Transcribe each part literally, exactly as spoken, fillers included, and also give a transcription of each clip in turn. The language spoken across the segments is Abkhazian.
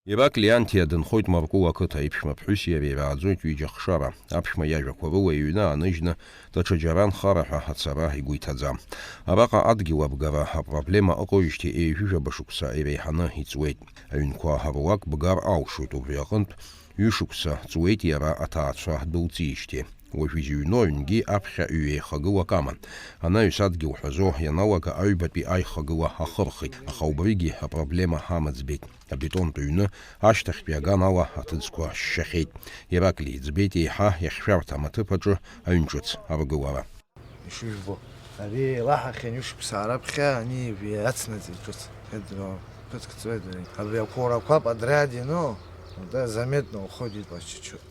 Ираклианти дынхоит Маркул ақыҭа, иԥшәма ԥҳәыси иареи ирааӡоит ҩыџьа хшара. Аԥшәма иажәақәа рыла иҩны ааныжьны, даҽаџьара анхара ҳәа ацара игәы иҭаӡам. Араҟа адгьыл абгара апроблема ыҟоижьҭеи ҩажәижәаба шықәса иреиҳаны иҵуеит. Аҩнқәа руак бгар алшоит, убри аҟынтә ҩышықәса ҵуеит иара аҭаацәа дәылҵижьҭеи. Уажәы изыҩноу аҩнгьы аԥхьа ҩеихагылак аман. Анаҩс адгьыл ҳәазо ианалага аҩбатәи аихагыла ахырхит, аха убригьы апроблема амаӡбеит. Абетонтә ҩны ашьҭахьтәи аганала аҭыӡқәа шьшьахьеит. Ираклии иӡбеит еиҳа иахьшәарҭам аҭыԥ аҿы аҩн ҿыц аргылара. Ишыжәбо, ари еилаҳахьан ҩышықәса аараԥхьа ани иацнаҵеит ҿыц. Ԥыҭк ҵуеит ари. Абри ақәурақәа подряд иану, заметно уходит по чуть-чуть.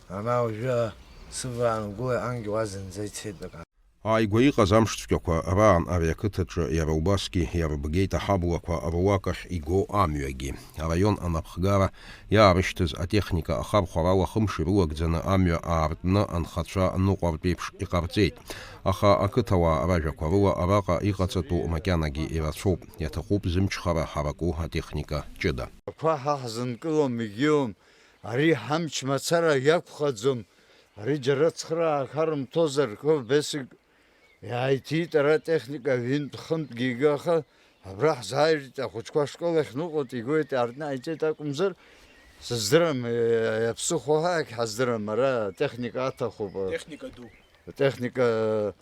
Ана уажәы сываан угәыла ангьуа зынӡа ицеит баҟа. Ааигәа иҟаз амшцәгьақәа раан ари ақыҭаҿы иара убасгьы иарбгеит аҳаблақәа руак ахь игоу амҩагьы. Араион анапхгара иаарышьҭыз атехника ахархәарала хымш ирылагӡаны амҩа аартны анхацәа ныҟәартә еиԥш иҟарҵеит. Аха ақыҭауаа ражәақәа рыла араҟа иҟаҵатәу макьанагьы ирацәоуп, иаҭахуп зымчхара ҳараку атехника ҷыда. Ақәа ҳа ҳзынкылом, егьиуам. Ари ҳамч мацара иакәхаӡом, ари џьара цхыраа харымҭозар, кыр бесик иааиҭиит ара атехника ҩынтә-хынтәгьы ига, аха абра ҳзааиртә ахәыҷқәа ашкол ахь ныҟәоит, игоит, аартны ҟаиҵеит акәымзар, сыздырам, иаԥсыхәо ҳәа ҳаздырам, ара атехника аҭахуп. Техника ду. Атехника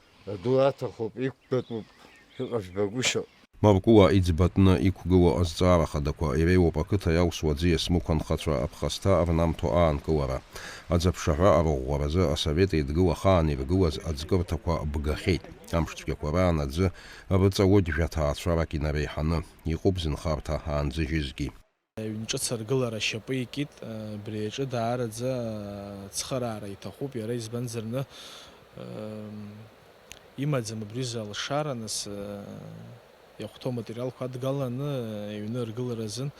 ду аҭахуп, иқәгатәуп, шәыҟажәбагәышьо. Маркула иӡбатәны иқәгылоу азҵаара хадақәа иреиуоуп ақыҭа иалсуа аӡиас мықә анхацәа аԥхасҭа рнамҭо аанкылара. Аӡаԥшаҳәа арыӷәӷәаразы Асовет Еидгыла ахаан иргылаз аӡкырҭақәа бгахьеит. Амшцәгьақәа раан аӡы рыҵалоит жәаҭаацәарак инареиҳаны, иҟоуп зынхарҭа аанӡыжьызгьы. Ҩнҿыц аргылара ашьапы икит, абри аҿы даараӡа ацхыраара иҭахуп иара, избанзар, ны, м, имаӡам абри изы алшара, нас, э, иахәҭоу аматериалқәа адгаланы, э, аҩны аргылара азын,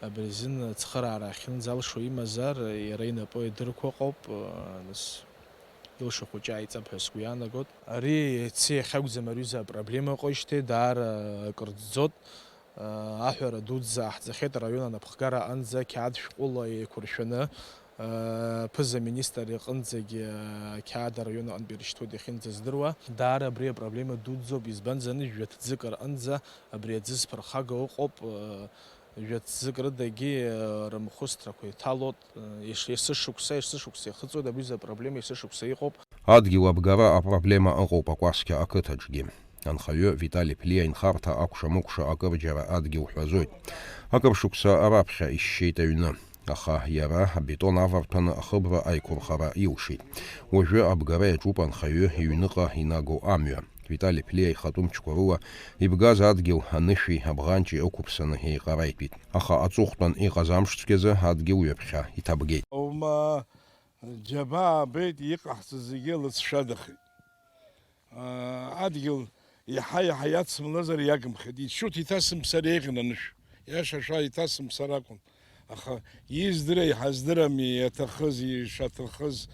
абри азын ацхыраара ахьынӡалшо имазар, э, иара инапы идырқәо ыҟоуп, э, нас илшо хәыҷы ааиҵап ҳәа сгәы иаанагот. Ари иацы иахьакәӡам ари аҩыза апроблема ыҟоижьҭеи даара акыр ӡӡот. Аҳәара дуӡӡа ааҳҵахьеит араион анапхгара аҟынӡа, қьаад шәҟәыла еиқәыршәаны, ԥыза-министр иҟынӡагьы ақьаад араион аҟынтә ирышьҭуеит иахьынӡаздыруа. Даара абри апроблема дуӡӡоуп, избанзар, жәа-ҭӡык рҟынӡа абри аӡы зԥырхагоу ыҟоуп, жәа-ҭӡык рыдагьы рымхәысҭрақәа иҭалоит, еш-, есышықәса, есышықәса ихыҵуеит, абри апроблема есышықәса иҟоуп. Адгьыл абгара апроблема ыҟоуп Акәасқьа ақыҭаҿгьы. Анхаҩы Витали Ԥлиа инхарҭа акәша-мыкәша акырџьара адгьыл ҳәазоит. Акыр шықәса раԥхьа ишьшьеит аҩны, аха иара абетон аварҭәаны ахыбра аиқәырхара илшеит. Уажәы абгара иаҿуп анхаҩы иҩныҟа инагоу амҩа. Витали Ԥлиа ихатәы мчқәа рыла ибгаз адгьыл анышәи абӷанҷи ықәыԥсаны еиҟараитәит. Аха аҵыхәтәан иҟаз амшцәгьазы адгьыл ҩаԥхьа иҭабгеит. Аума џьабаа абеит, иҟаҳҵаз зегьы лыҵшәадахеит. Адгьыл иаҳа-иаҳа иацымлазар иагымхеит. Ичут иҭасымԥсар еиӷьын анышә. Иашаша иҭасымԥсар акәын. Аха издыри, ҳаздырами, иаҭахыз, ишаҭахыз,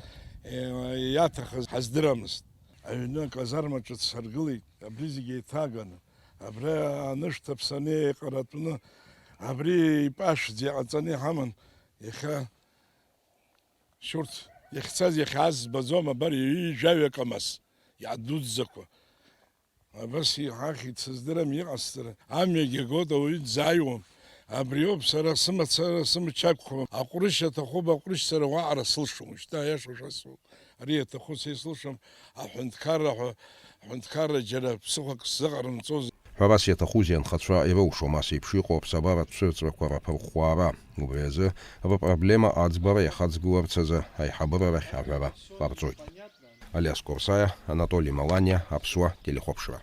е, иаҭахыз ҳаздырамызт. Аҩны аказарма ҿыц ҳаргылеит, абри зегьы еиҭааганы. Абра анышә ҭаԥсаны еиҟаратәны, абри ипашәӡа иҟаҵаны иҳаман. Иахьа Шьурҭ иахьцаз, иахьааз збаӡом, абар, ҩажәаҩа камаз, иадуӡӡақәа. Абас иҳахьит, сыздырам иҟасҵара. Амҩагьы агоит, ауаҩы дзааиуам. Абриоуп сара сымацара, сымч ақәхом. Аҟәрышь аҭахуп, аҟәрышь сара уаҟара сылшом. Шьҭа аиаша шәасҳәап. Ари иаҭаху са исылшом, аҳәынҭқарра ҳәа, аҳәынҭқарра џьара ԥсыхәак сзыҟарымҵоз. Ҳәарас иаҭахузеи, анхацәа ирылшом ас еиԥш иҟоу аԥсабаратә цәырҵрақәа раԥырӷәӷәара. Убри азы рпроблема аӡбара иахаҵгыларц азы аиҳабыра рахь аҳәара ҟарҵоит. Алиас Корсаиа, Анатоли Маланиа, Аԥсуа телехәаԥшра.